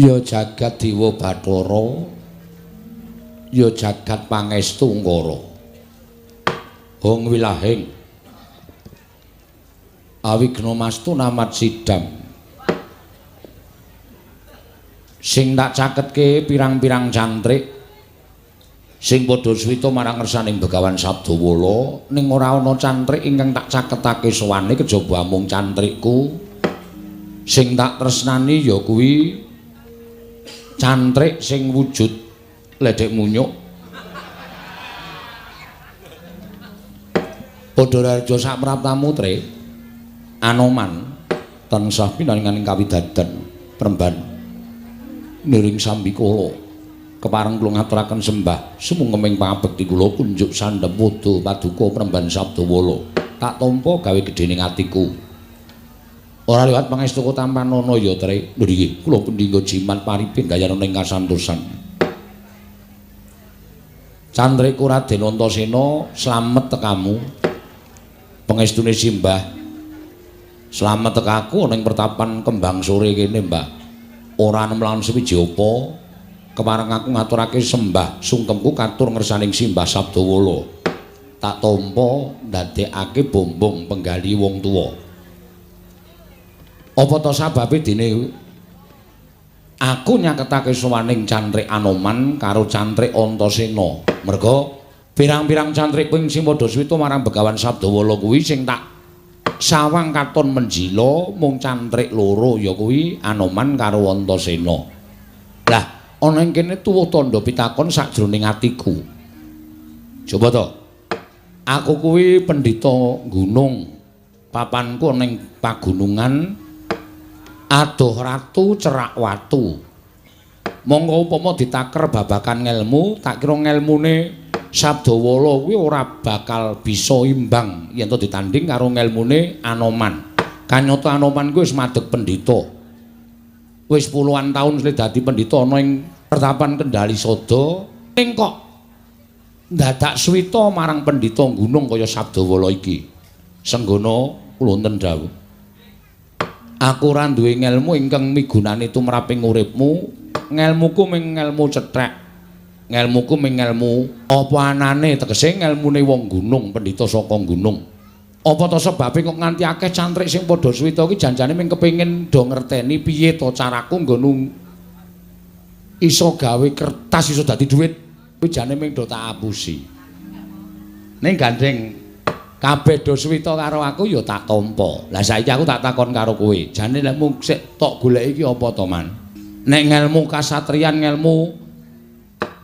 Ya jagat Dewa Bathara, ya jagat Pangestu Ungkara. Hong wilahing awigna mastu namat sidam. Sing tak caketke pirang-pirang cantrik sing padha swita marang ngersaning Begawan Sabdawala, ning ora ana cantrik ingkang tak caketake sowane kejaba amung cantrikku. Sing tak tresnani ya kuwi cantrik sing wujud ledhek munyuk. Padha raja sapraptamu Tre Anoman tansah pinaringaning kawidadan premban niring sambikala kepareng kula ngaturaken sembah sumungkeming pangabekti kula kunjuk sandhem wuda paduka premban Sabdawala. Tak tampa gawe gedhening atiku. Ora liwat pangestuku tampanana ya Tre. Lho nggih, kula pendhingga jimat paripin gayana ing kasantosan. Cantriku Raden Antasena slamet tekamu. Pangestune simbah. Slamet tekaku ana ing pertapan Kembang Sore kene, Mbah. Ora nemlan suwiji apa. Kepareng aku ngaturake sembah sungkemku katur ngersaning simbah Sabdawala. Tak tampa ndadekake bombong penggali wong tuwa. Apa ta sababe dene aku nyaketake sowaning cantrik Anoman karo cantrik Antasena? Merga pirang-pirang cantrik kuwi sing padha swita marang Begawan Sabdawala kuwi sing tak sawang katon menjila mung cantrik loro, ya kuwi Anoman karo Antasena. Lah ana ing kene tuwuh tandha pitakon sakjroning atiku. Coba to. Aku kuwi pendhita gunung. Papanku ana ing pagunungan adoh ratu cerak watu. Monggo upama ditaker babakan ngelmu, tak kira ngelmune Sabdawala kuwi ora bakal bisa imbang yen to ditanding karo ngelmune Anoman. Kanyata Anoman kuwi wis madeg pendhita. Wis puluhan taun suwe dadi pendhita ana ing pertapan Kendali Sada, ning kok ndadak swita marang pendhita gunung kaya Sabdawala iki. Senggono kula wonten dawuh. Aku ora duwe ngelmu ingkang migunani tumraping uripmu. Ngelmuku mung ngelmu cethek. Ngelmuku mung ngelmu apa anane, tegese ngelmune wong gunung, pendhita saka gunung. Apa ta sebabe kok nganti akeh cantrik sing padha swita iki janjane mung kepengin do ngerteni piye to caraku nggon iso gawe kertas iso dadi dhuwit. Kuwi jane mung do tak apusi. Ning gandeng kabeh do swita karo aku ya tak tampa. Lah saiki aku tak takon karo kowe. Jane nek mung sik tok goleki iki apa to, Man? Nek ngelmu kasatriyan, ngelmu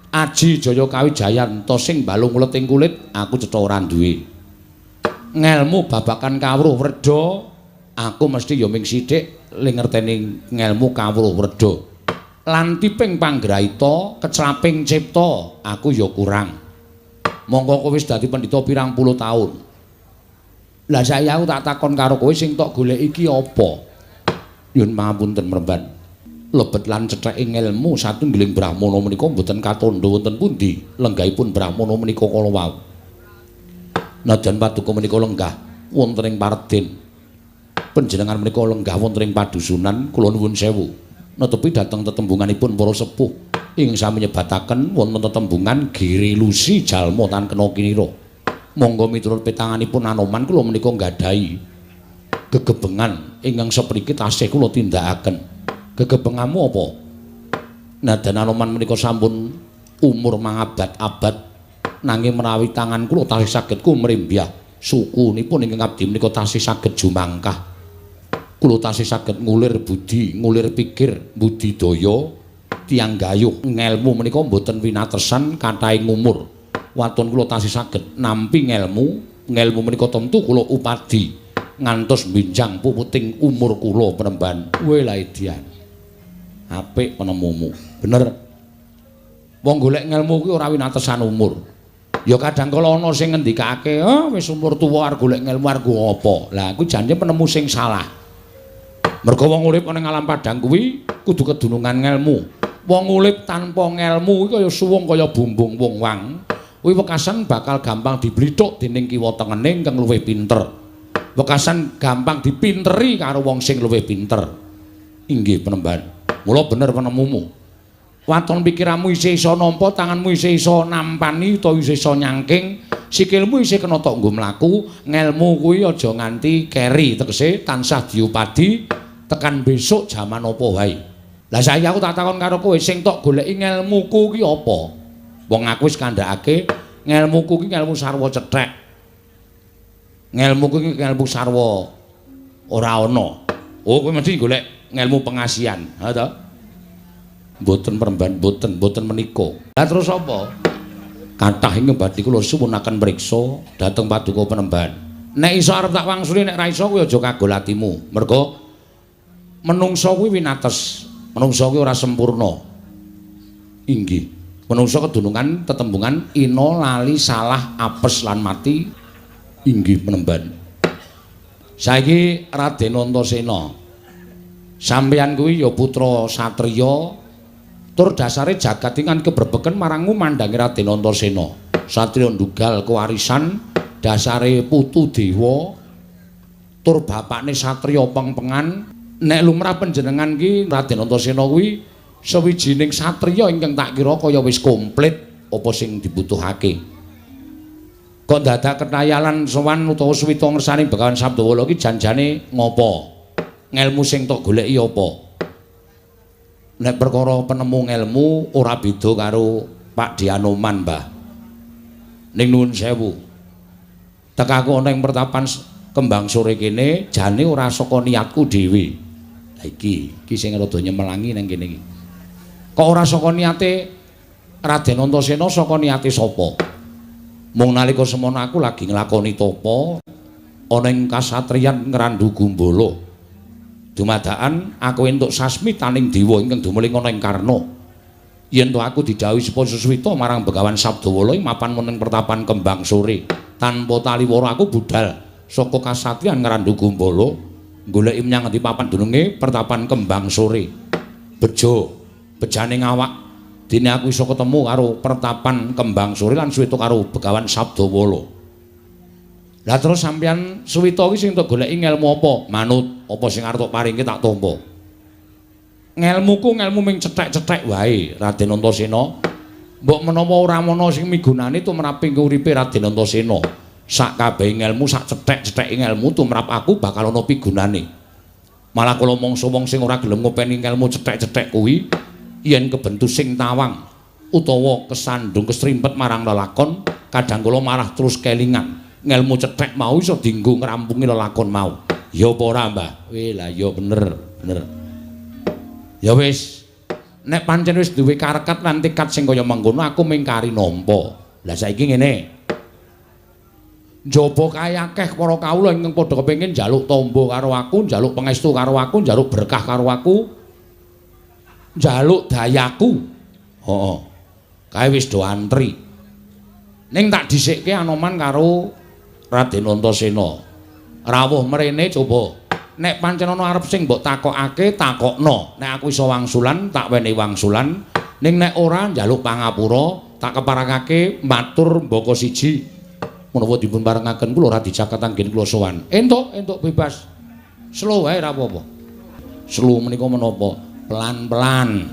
aji jaya kawijayan to sing balung ulet ing kulit, aku cetha ora duwe. Ngelmu babakan kawruh wredha, aku mesti ya ming sithik le ngerteni ngelmu kawruh wredha. Lan tiping panggraita, kecraping cipta, aku ya kurang. Monggo kowe wis dadi pendhita pirang puluh taun. Lah saiki aku tak takon karo kowe sing tok golek iki apa? Nyuwun pangapunten mremban. Lebet lan cetheke ngelmu satunggiling brahmana menika mboten katandha wonten pundi lenggahipun brahmana menika kala wau. Nadyan paduka menika lenggah wonten ing Parden. Panjenengan menika lenggah wonten ing padusunan, kula nuwun sewu. Netepi dhateng tetembunganipun para sepuh ing sami nyebataken wonten tetembungan Girilusi jalma tan kena kinira. Monggo miturut petanganipun Anoman kula menika nggadahi gegebengan ingkang sepriki tasih kula tindakaken. Gegebenganmu apa? Nadyan Anoman menika sampun umur mangabad-abad, nanging menawi tangan kula tasih saged kumrembyah sukunipun ingkang abdi menika tasih saged jumangkah. Kula tasih saged ngulir budi, ngulir pikir, budidaya tiyang gayuh ngelmu menika mboten winatesan kathahing umur. Waton kula tasih saged nampi ngelmu, ngelmu menika tentu kula upadi ngantos binjang puputing umur kula penemban. Welaedian. Apik penemumu. Bener. Wong golek ngelmu kuwi ora winatesan umur. Ya kadang kala ana sing ngendikake, "Ah, wis umur tuwa arep golek ngelmu arep apa?" Lah kuwi jane penemu sing salah. Mergo wong urip ana ing alam padhang kuwi kudu kedunungan ngelmu. Wong urip tanpa ngelmu kuwi kaya suwung kaya bumbung wong wang. Kuwi wekasan bakal gampang diblithuk dening kiwa tengene ingkang luwih pinter. Wekasan gampang dipinteri karo wong sing luwih pinter. Inggih penemban. Mula bener penemumu. Waton pikiranmu isih iso nampa, tanganmu isih iso nampani utawa isih iso nyangking, sikilmu isih kena tok nggo mlaku, ngelmu kuwi aja nganti keri, tegese tansah diupadi tekan besok jaman apa wae. Lah saiki aku tak takon karo kowe, sing tok goleki ngelmuku ki apa? Wong aku wis kandhakake ngelmuku ki ngelmu sarwa cethek. Ngelmuku ki ngelmu sarwa ora ana. Oh, kowe mesti golek ngelmu pengasihan, ha to? Mboten peremban, mboten, mboten menika. Lah terus apa? Kathah ing badhe kula suwunaken mriksa dhateng paduka Penemban. Nek iso arep tak wangsuli, nek ra iso kowe aja kagol atimu. Mergo menungsa kuwi winates, menungsa kuwi ora sempurna. Inggih. Menungsa kedunungan tetembungan ina, lali, salah, apes lan mati. Inggih Penemban. Saiki Raden Antasena, sampeyan kuwi ya putra satriya, tur dasare jagat iki kan kebrebeken marangmu mandangi Raden Antasena. Satriya ndugal kewarisan, dasare putu dewa, tur bapakne satriya pengpengan. Nek lumrah panjenengan ki Raden Antasena kuwi sawijining satriya ingkang tak kira kaya wis komplit apa sing dibutuhake. Kok dadak ketayalan sowan utawa suwita ngersani Begawan Sabdawala ki janjane ngopo? Ngelmu sing tok goleki apa? Nek perkara penemu ngelmu ora beda karo Pak Dianoman, Mbah. Ning nuwun sewu. Tekaku ana ing pertapan Kembang Sore kene jane ora saka niatku dhewe. Lah iki, iki sing rada nyemelangi nang kene iki. Kok ora saka niate Raden Antasena, saka niate sapa? Mung nalika semono aku lagi nglakoni tapa ana ing kasatriyan Ngrandu Gumbala. Dumadakan aku entuk sasmitaning dewa ingkang dumeling ana ing Karna. Yen to aku didhawuhi supaya sesuwita marang Begawan Sabdawala ing mapan wonten pertapan Kembang Sore. Tanpa taliwara aku budal saka kasatriyan Ngrandu Gumbala goleki menyang ngendi papan dununge pertapan Kembang Sore. Bejo, bejane ngawak dene aku iso ketemu karo pertapan Kembang Sore lan suwita karo Begawan Sabdawala. Lah terus sampeyan suwita iki sing tok goleki ngelmu apa? Manut, apa sing arep tok paringke tak tampa. Ngelmuku ngelmu ming cethek-cethek wae, Raden Antasena. Mbok menawa ora ana sing migunani tumrap ing uripe Raden Antasena. Sak kabehe ngelmu, sak cethek-cetheke ngelmu tumrap aku bakal ana pigunane. Malah kula mangsa wong sing ora gelem ngopeni ngelmu cethek-cethek kuwi yen kebentu sing tawang utawa kesandung kesrimpet marang lelakon, kadang kula marah terus kelingan. Ngelmu cethek mau iso dienggo ngrampungi lelakon mau. Ya apa ora, Mbah? Weh, lah ya bener, bener. Ya wis, nek pancen wis duwe karekat lan tekad sing kaya mengkono aku ming kari nampa. Lah saiki ngene. Njaba kae akeh para kawula ingkang padha kepengin njaluk tamba karo aku, njaluk pangestu karo aku, njaluk berkah karo aku, njaluk dayaku. Heeh. Kae wis do antri. Ning tak dhisikke Anoman karo Raden Antasena. Rawuh mrene coba. Nek pancen ana arep sing mbok takokake, takokno. Nek aku iso wangsulan, tak wenehi wangsulan. Ning nek ora njaluk pangapura, tak keparengake matur mbaka siji. Menawa dipun parengaken kula ora dicaket anggen kula sowan. Entuk, entuk bebas. Slow wae ora apa-apa. Slow menika menapa? Pelan-pelan.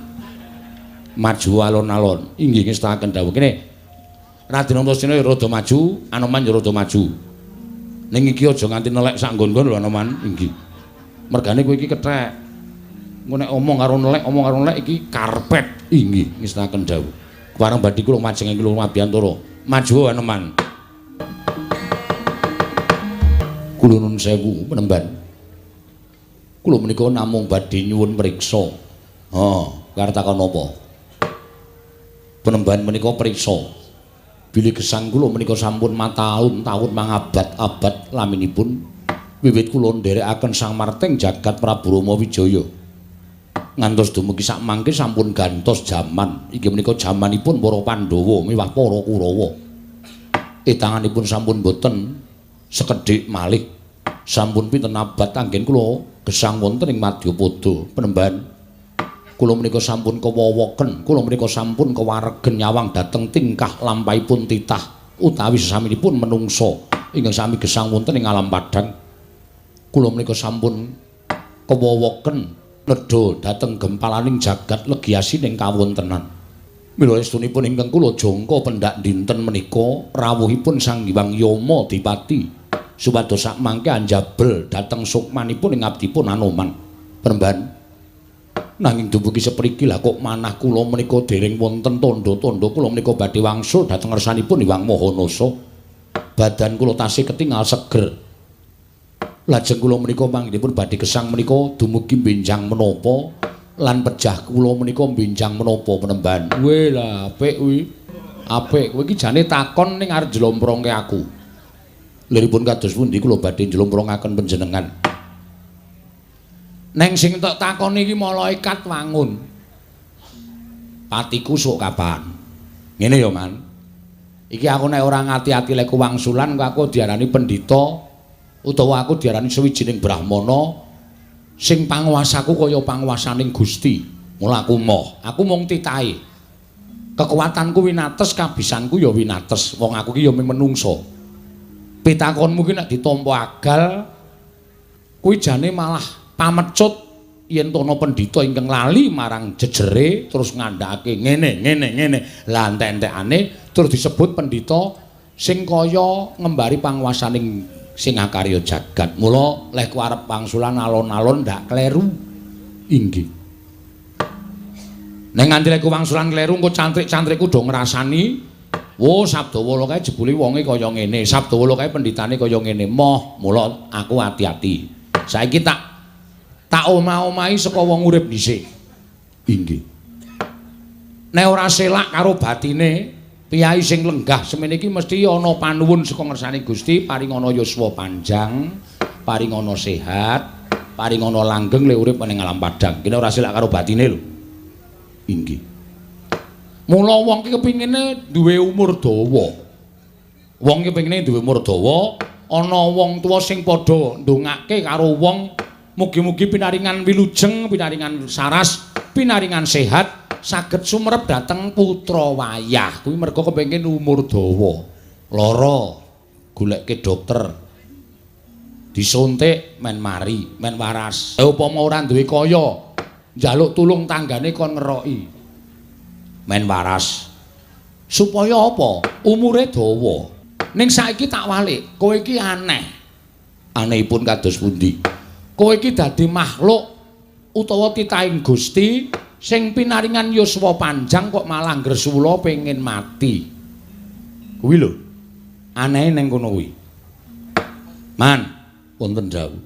Maju alon-alon. Inggih ngestakaken dawuh. Kene Raden Antasena ya rada maju, Anoman ya rada maju. Ning iki aja nganti nelek sak nggon-nggon lho Anoman, inggih. Mergane kowe iki kethek. Engko nek omong karo nelek, omong karo nelek iki karpet. Inggih ngestakaken dawuh. Kepareng badhe kula majeng ing kula mabiyantara. Maju Anoman. Kula nuwun sewu penemban. Kula menika namung badhe nyuwun mriksa. Ha, karep takon napa? Penemban menika priksa. Bilih gesang kula menika sampun mataun-taun mangabad-abad laminipun wiwit kula nderekaken Sang Marting jagat Prabu Rama Wijaya. Ngantos dumugi sakmangke sampun gantos jaman. Inggih menika jamanipun para Pandhawa miwah para Kurawa. Etanganipun sampun boten sekedhik malih. Sampun pinten abad anggen kula gesang wonten ing Madyapada penemban. Kula menika sampun kewowoken, kula menika sampun kewaregen nyawang dhateng tingkah lampahipun titah utawi sesaminipun menungsa ingkang sami gesang wonten ing alam padhang. Kula menika sampun kewowoken Nedha dhateng gempalaning jagat legi asining kawontenan. Mila estunipun ingkang kula jangka pendak dinten menika rawuhipun Sang Hyang Yama Dipati supados sakmangke anjabel dhateng sukmanipun ing abdipun Anoman. Penemban nanging dumugi sepriki lah kok manah kula menika dereng wonten tandha-tandha kula menika badhe wangsul dhateng ngersanipun Hyang Maha Nasa. Badan kula tasih ketingal seger. Lajeng kula menika panggenipun badhe gesang menika dumugi benjang menapa lan pejah kula menika benjang menapa penemban. Weh lah apik kuwi. Apik kowe iki jane takon ning arep njlomprongke aku. Liripun kados pundi kula badhe njlomprongaken panjenengan. Neng sing tok takoni iki malaikat wangun. Patiku sok kapan? Ngene ya, Man. Iki aku nek ora ngati-ati lek wangsulan aku diarani pendhita utawa aku diarani sawijining brahmana sing panguwasaku kaya panguwasaning Gusti. Mula aku moh, aku mung titahe. Kekuatanku winates, kabisanku ya winates. Wong aku ki ya mung menungsa. Pitakonmu ki nek ditampa agal kuwi jane malah pamecut yen to ana pendhita ingkang lali marang jejere terus ngandhakake ngene ngene ngene. Lah entek-entekane terus disebut pendhita sing kaya ngembari panguwasaning sing akarya jagat. Mula leh ku arep wangsulan alon-alon ndak kleru. Inggih. Nek nganti lek wangsulan kleru engko cantrik-cantrikku do ngrasani, wo Sabdawala kae jebule wonge kaya ngene, Sabdawala kae pendhitane kaya ngene. Moh, mula aku ati-ati. Saiki tak tak omah-omahi saka wong urip dhisik. Inggih. Nek ora selak karo batine, piyai sing lenggah semene iki mesti ana panuwun saka ngersane Gusti, paringana yuswa panjang, paringana sehat, paringana langgeng le urip ning alam padang. Kene ora selak karo batine lho. Inggih. Mula wong ki kepingine duwe umur dawa. Wong ki kepingine duwe umur dawa, ana wong tuwa sing padha ndongake karo wong mugi-mugi pinaringan wilujeng, pinaringan saras, pinaringan sehat, saged sumerep dhateng putra wayah. Kuwi merga kepengin umur dawa. Lara goleke dokter. Disuntik men mari, men waras. Upama ora duwe kaya, njaluk tulung tanggane kon ngeroki. Men waras. Supaya apa? Umure dawa. Ning saiki tak walik, kowe iki aneh. Anehipun kados pundi? Kowe iki dadi makhluk utawa titahing Gusti sing pinaringan yuswa panjang kok malah ngresula pengen mati. Kuwi lho. Anehe ning kono kuwi. Man, wonten dawuh.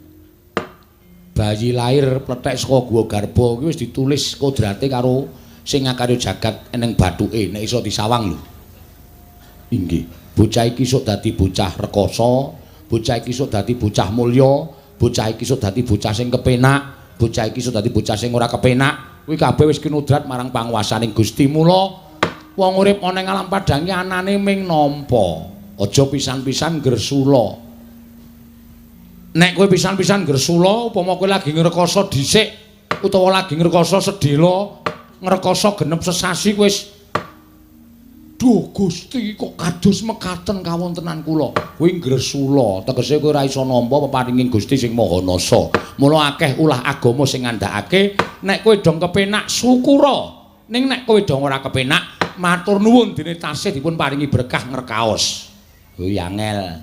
Bayi lahir plethek saka gua garba kuwi wis ditulis kodrate karo sing ngakarya jagat eneng bathuke nek iso disawang lho. Inggih. Bocah iki sok dadi bocah rekoso, bocah iki sok dadi bocah mulya, bocah iki sok dadi bocah sing kepenak, bocah iki sok dadi bocah sing ora kepenak. Kuwi kabeh wis kinudrat marang panguwasaning Gusti. Mula wong urip ana ing alam padhang iki anane ming nampa. Aja pisan-pisan gresula. Nek kowe pisan-pisan gresula, upama kowe lagi ngrekoso dhisik utawa lagi ngrekoso sedhela, ngrekoso genep sesasi kowe wis duh Gusti kok kados mekaten kawontenan kula. Kuwi ngresula, tegese kowe ora iso nampa peparinging Gusti sing Maha Nasa. Mula akeh ulah agama sing ngandhakake nek kowe dong kepenak syukura. Ning nek kowe dong ora kepenak matur nuwun dene tasih dipun paringi berkah ngrekaos. Kuwi angel.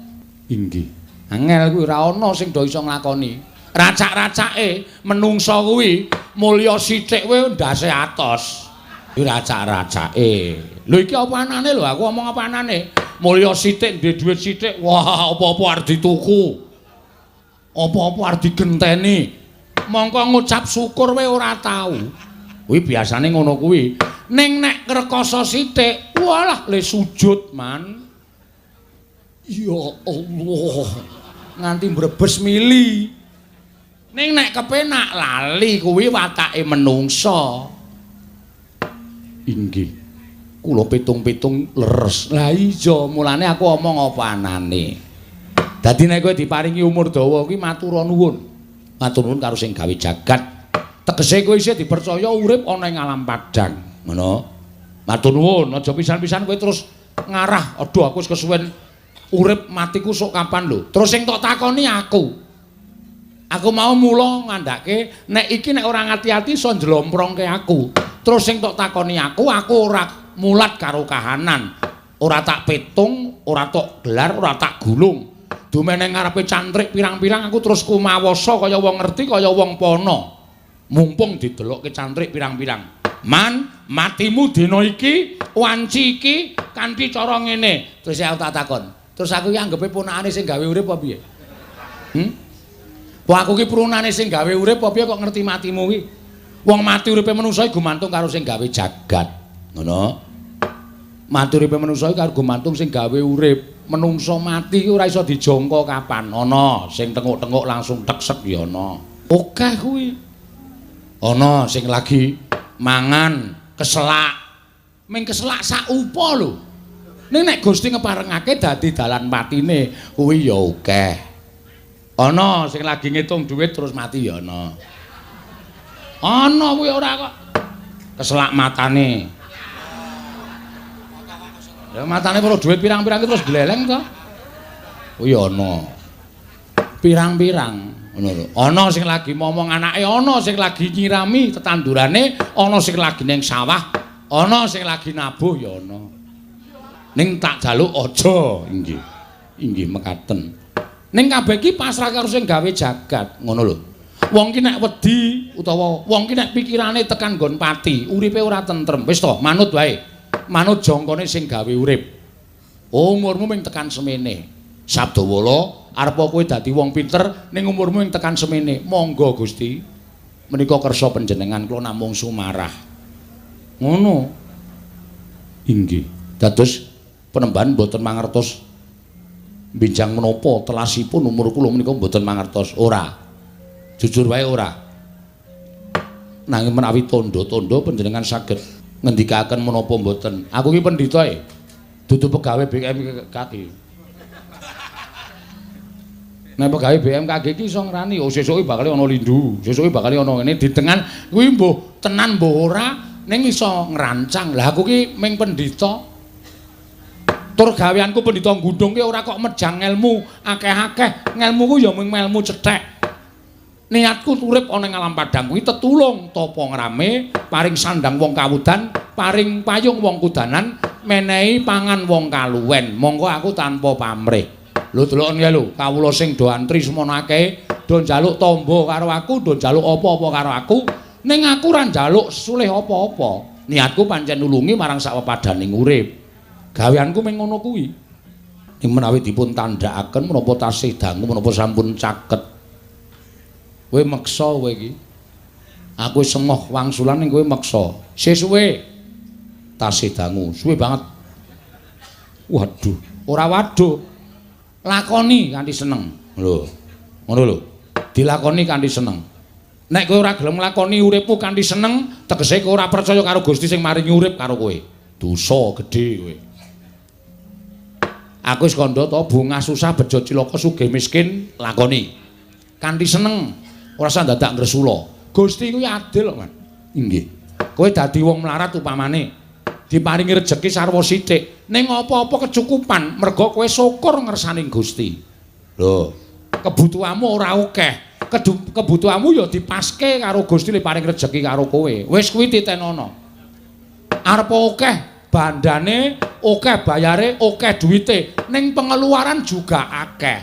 Inggih. Angel kuwi ora ana sing do iso nglakoni. Racak-racake menungsa kuwi mulya sithik kuwi ndase atos. Kuwi racak-racake. Lho iki apa anane lho aku omong apa anane? Mulya sithik duwe dhuwit sithik, wah apa-apa arep dituku. Apa-apa arep digenteni. Mongko ngucap syukur wae ora tau. Kuwi biasane ngono kuwi. Ning nek ngrekoso sithik, walah le sujud man. Ya Allah. Nganti mbrebes mili. Ning nek kepenak lali kuwi watake menungsa. Inggih. Kula pitung-pitung leres. Lah iya, mulane aku omong apa anane. Dadi nek kowe diparingi umur dawa kuwi matur nuwun. Matur nuwun karo sing gawe jagat. Tegese kowe isih dipercaya urip ana ing alam padang. Ngono. Matur nuwun, aja pisan-pisan kowe terus ngarah, aduh aku wis kesuwen urip matiku sok kapan lho. Terus sing tok takoni aku. Aku mau mula ngandhake nek iki nek ora ngati-ati iso njlomprongke aku. Terus sing tok takoni aku, aku ora mulat karo kahanan. Ora tak petung, ora tok gelar, ora tak gulung. Dumene ngarepe cantrik pirang-pirang aku terus kumawasa kaya wong ngerti kaya wong pono. Mumpung didelokke cantrik pirang-pirang. Man, matimu dina iki, wanci iki kanthi cara ngene. Terus aku tak takon. Terus aku iki anggepe ponakane sing gawe urip apa piye? Wah, aku ki prunane sing gawe urip apa piye kok ngerti matimu ki? Wong mati uripe manungsa iki gumantung karo sing gawe jagat. Ngono. Mati uripe manungsa iki karo gumantung sing gawe urip. Manungsa mati ki ora iso dijangka kapan. Ana sing tenguk-tenguk langsung teksek ya ana. Akeh kuwi. Ana sing lagi mangan keselak. Ming keselak sak upa lho. Ning nek Gusti ngeparengake dadi dalan patine kuwi ya akeh. Ana sing lagi ngitung duit terus mati ya ana. Ana kuwi ora kok keselak matane. Ya matane perlu duit pirang-pirang terus gleleng to. Kuwi ana. Pirang-pirang ngono lho. Ana sing lagi momong anake, ana sing lagi nyirami tetandurane, ana sing lagi ning sawah, ana sing lagi nabuh ya ana. Ning tak jaluk aja inggih. Inggih mekaten. Ning kabeh iki pasrah karo sing gawe jagat, ngono lho. Wong ki nek wedi utawa wong ki nek pikirane tekan nggon pati, uripe ora tentrem. Wis to, manut wae. Manut jangkane sing gawe urip. Umurmu ming tekan semene. Sabdawala, arep kowe dadi wong pinter ning umurmu ing tekan semene. Monggo Gusti. Menika kersa panjenengan kula namung sumarah. Ngono. Inggih. Dados penemban mboten mangertos benjang menapa telasipun umur kula menika mboten mangertos. Ora. Jujur wae ora. Nanging menawi tandha-tandha panjenengan saged ngendikaken menapa mboten. Aku ki pendhita e. Dudu pegawe BMKG. Nek pegawe BMKG ki iso ngrani, oh sesuk iki bakal ana lindu, sesuk iki bakal ana ngene ditengan kuwi mbuh tenan mbuh ora ning iso ngrancang. Lah aku ki ming pendhita. Tur gaweanku pendhita gundung ki ora kok mejang ngelmu akeh-akeh. Ngelmuku ya mung ngelmu cethek. Niatku urip ana ing alam padang kuwi tetulung tapa ngrame, paring sandang wong kawudan, paring payung wong kudanan, menehi pangan wong kaluwen. Monggo aku tanpa pamrih. Lho deloken kae lho, kawula sing do antri semono akeh, do njaluk tamba karo aku, do njaluk apa-apa karo aku, ning aku ora njaluk sulih apa-apa. Niatku pancen nulungi marang sak pepadaning urip. Gaweanku mung ngono kuwi. Ing menawi dipun tandhakaken menapa tasih dangu menapa sampun caket. Kowe meksa kowe iki. Aku wis emoh wangsulan ning kowe meksa. Sesuwe tasih dangu, suwe banget. Waduh, ora waduh. Lakoni kanthi seneng. Lho. Ngono lho. Dilakoni kanthi seneng. Nek kowe ora gelem nglakoni uripmu kanthi seneng, tegese kowe ora percaya karo Gusti sing maringi urip karo kowe. Dosa gedhe kowe. Aku wis kandha to, bungah susah bejo cilaka sugih miskin lakoni. Kanthi seneng, ora usah dadak ngresula. Gusti kuwi adil kok, Man. Inggih. Kowe dadi wong melarat upamane, diparingi rejeki sarwa sithik, ning apa-apa kecukupan merga kowe syukur ngersani Gusti. Lho, kebutuhanmu ora akeh. Kebutuhanmu ya dipaske karo Gusti li paring rejeki karo kowe. Wis kuwi titenono. Arep akeh bandane, akeh bayare, akeh duwite, ning pengeluaran juga akeh.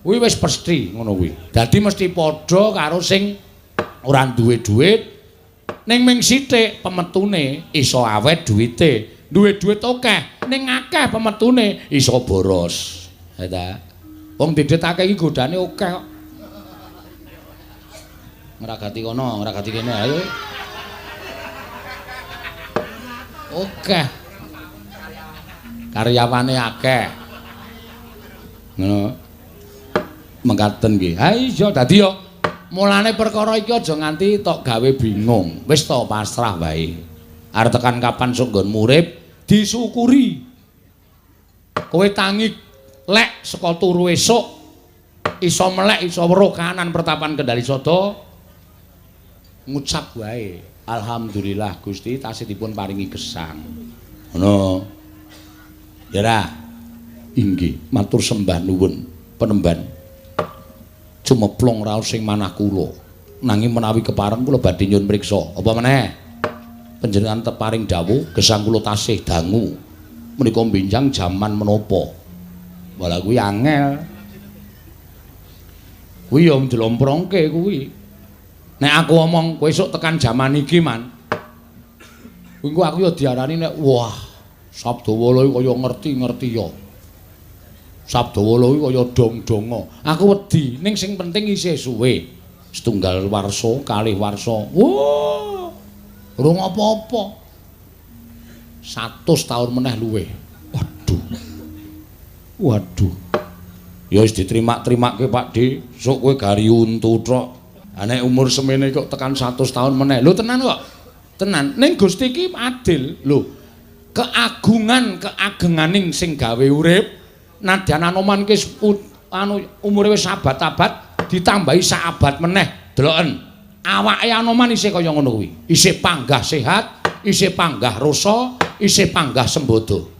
Kuwi wis pasti ngono kuwi. Dadi mesti padha karo sing ora duwe duit, ning ming sithik pemetune iso awet duwite. Duwe duit akeh, ning akeh pemetune iso boros. Ha ta? Wong didit akeh iki godane akeh kok. Ngragati kono, ngragati kene, ayo. Akeh. Karyawane akeh. Ngono. Mekaten nggih. Ha iya dadi yo mulane perkara iki aja nganti tok gawe bingung. Wis to pasrah wae. Arep tekan kapan sok nggonmu urip disyukuri. Kowe tangi lek saka turu esuk iso melek iso weruh kahanan pertapan Kendali Sada ngucap wae alhamdulillah Gusti tasih dipun paringi gesang. Ngono. Ya ra? Inggih, matur sembah nuwun penemban. Cumeplung raos sing manah kula. Nanging menawi kepareng kula badhe nyuwun priksa. Apa meneh? Panjenengan teparing dawuh gesang kula tasih dangu. Menika benjang jaman menapa? Walah kuwi angel. Kuwi ya njlomprongke kuwi. Nek aku omong kowe esuk tekan jaman iki, Man. Kuwi engko aku ya diarani nek wah, Sabdawala iki kaya ngerti-ngerti ya. Sabdawala iki kaya dong-donga. Aku wedi, ning sing penting isih suwe. Setunggal warsa, kalih warsa. Wah. Urung apa-apa. 100 taun meneh luwih. Waduh. Waduh. Ya wis diterimak-terimake Pak D. Sok kowe gari untu tok. Ha nek umur semene kok tekan 100 taun meneh. Lho tenan kok. Tenan. Ning Gusti iki adil. Lho. Keagungan keagenganing sing gawe urip nadyan Anoman ki anu umure wis abad-abad ditambahi sak abad meneh. Deloken. Awake Anoman isih kaya ngono kuwi. Isih panggah sehat, isih panggah rasa, isih panggah sembodo.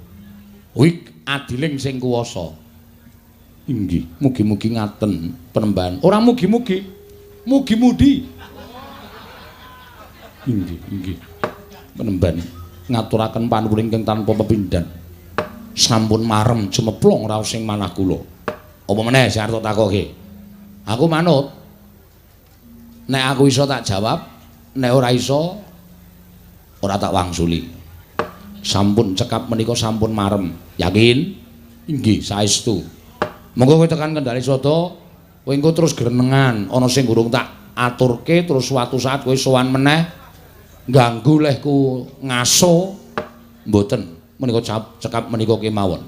Kuwi adiling sing kuwasa. Inggih, mugi-mugi ngaten penembahan. Ora mugi-mugi, mugi-mudi. Inggih, inggih. Penembahan ngaturaken panuwun ingkang tanpa pepindhan. Sampun marem cumeplung raos sing manah kula. Apa meneh sing arep takoke? Aku manut. Nek aku iso tak jawab, nek ora iso ora tak wangsuli. Sampun cekap menika sampun marem. Yakin? Inggih, saestu. Monggo kowe tekan Kendale Sada, kowe engko terus grenengan, ana sing urung tak aturke terus suatu saat kowe sowan meneh ganggu lehku ngaso mboten. Menika cekap menika kemawon.